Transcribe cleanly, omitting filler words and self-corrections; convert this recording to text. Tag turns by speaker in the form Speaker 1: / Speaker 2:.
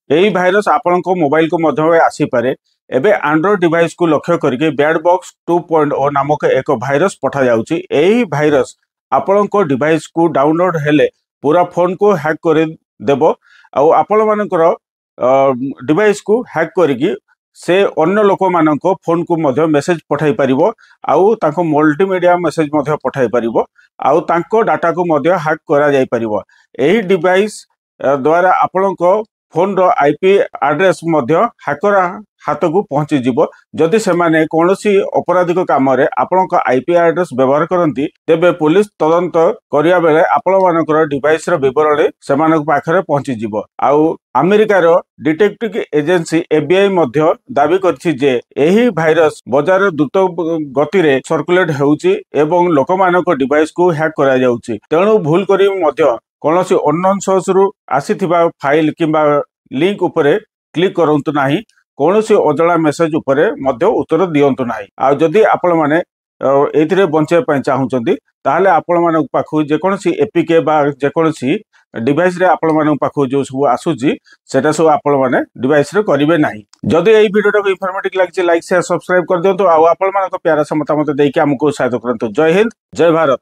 Speaker 1: ଏହି ଭାଇରସ ଆପଣଙ୍କ ମୋବାଇଲକୁ ମଧ୍ୟ ଆସିପାରେ। ଏବେ ଆଣ୍ଡ୍ରଏଡ୍ ଡିଭାଇସକୁ ଲକ୍ଷ୍ୟ କରିକି ବ୍ୟାଡ୍ ବକ୍ସ 2.0 ନାମକ ଏକ ଭାଇରସ ପଠାଯାଉଛି। ଏହି ଭାଇରସ ଆପଣଙ୍କ ଡିଭାଇସକୁ ଡାଉନଲୋଡ୍ ହେଲେ ପୁରା ଫୋନକୁ ହ୍ୟାକ୍ କରିଦେବ ଆଉ ଆପଣମାନଙ୍କର ଡିଭାଇସକୁ ହ୍ୟାକ୍ କରିକି ସେ ଅନ୍ୟ ଲୋକମାନଙ୍କ ଫୋନକୁ ମଧ୍ୟ ମେସେଜ ପଠାଇ ପାରିବ ଆଉ ତାଙ୍କ ମଲ୍ଟିମିଡ଼ିଆ ମେସେଜ ମଧ୍ୟ ପଠାଇ ପାରିବ ଆଉ ତାଙ୍କ ଡାଟାକୁ ମଧ୍ୟ ହ୍ୟାକ୍ କରାଯାଇପାରିବ। ଏହି ଡିଭାଇସ ଦ୍ୱାରା ଆପଣଙ୍କ ଫୋନର ଆଇପି ଆଡ୍ରେସ ମଧ୍ୟ ହ୍ୟାକର ହାତକୁ ପହଞ୍ଚିଯିବ। ଯଦି ସେମାନେ କୌଣସି ଅପରାଧିକ କାମରେ ଆପଣଙ୍କ ଆଇପି ଆଡ୍ରେସ ବ୍ୟବହାର କରନ୍ତି, ତେବେ ପୋଲିସ ତଦନ୍ତ କରିବା ବେଳେ ଆପଣମାନଙ୍କର ଡିଭାଇସର ବିବରଣୀ ସେମାନଙ୍କ ପାଖରେ ପହଞ୍ଚିଯିବ। ଆଉ ଆମେରିକାର ଡିଟେକ୍ଟିଭ ଏଜେନ୍ସି ଏଫବିଆଇ ମଧ୍ୟ ଦାବି କରିଛି ଯେ ଏହି ଭାଇରସ ବଜାରରେ ଦ୍ରୁତ ଗତିରେ ସର୍କୁଲେଟ ହେଉଛି ଏବଂ ଲୋକମାନଙ୍କ ଡିଭାଇସକୁ ହ୍ୟାକ୍ କରାଯାଉଛି। ତେଣୁ ଭୁଲ କରି ମଧ୍ୟ କୌଣସି ଅନନୋନ୍ ସୋର୍ସରୁ ଆସିଥିବା ଫାଇଲ କିମ୍ବା ଲିଙ୍କ ଉପରେ କ୍ଲିକ୍ କରନ୍ତୁ ନାହିଁ। କୌଣସି ଅଜଣା ମେସେଜ ଉପରେ ମଧ୍ୟ ଉତ୍ତର ଦିଅନ୍ତୁ ନାହିଁ। ଆଉ ଯଦି ଆପଣମାନେ ଏଇଥିରେ ବଞ୍ଚିବା ପାଇଁ ଚାହୁଁଛନ୍ତି, ତାହେଲେ ଆପଣମାନଙ୍କ ପାଖକୁ ଯେକୌଣସି ଏପିକେ ବା ଯେକୌଣସି ଡିଭାଇସରେ ଆପଣମାନଙ୍କ ପାଖକୁ ଯେଉଁ ସବୁ ଆସୁଛି, ସେଟା ସବୁ ଆପଣମାନେ ଡିଭାଇସରେ କରିବେ ନାହିଁ। ଯଦି ଏଇ ଭିଡ଼ିଓଟାକୁ ଇନଫର୍ମେଟିଭ ଲାଗିଛି, ଲାଇକ୍, ସେୟାର, ସବସ୍କ୍ରାଇବ କରିଦିଅନ୍ତୁ ଆଉ ଆପଣମାନଙ୍କ ପ୍ୟାରା ମତାମତ ଦେଇକି ଆମକୁ ଉତ୍ସାହିତ କରନ୍ତୁ। ଜୟ ହିନ୍ଦ, ଜୟ ଭାରତ।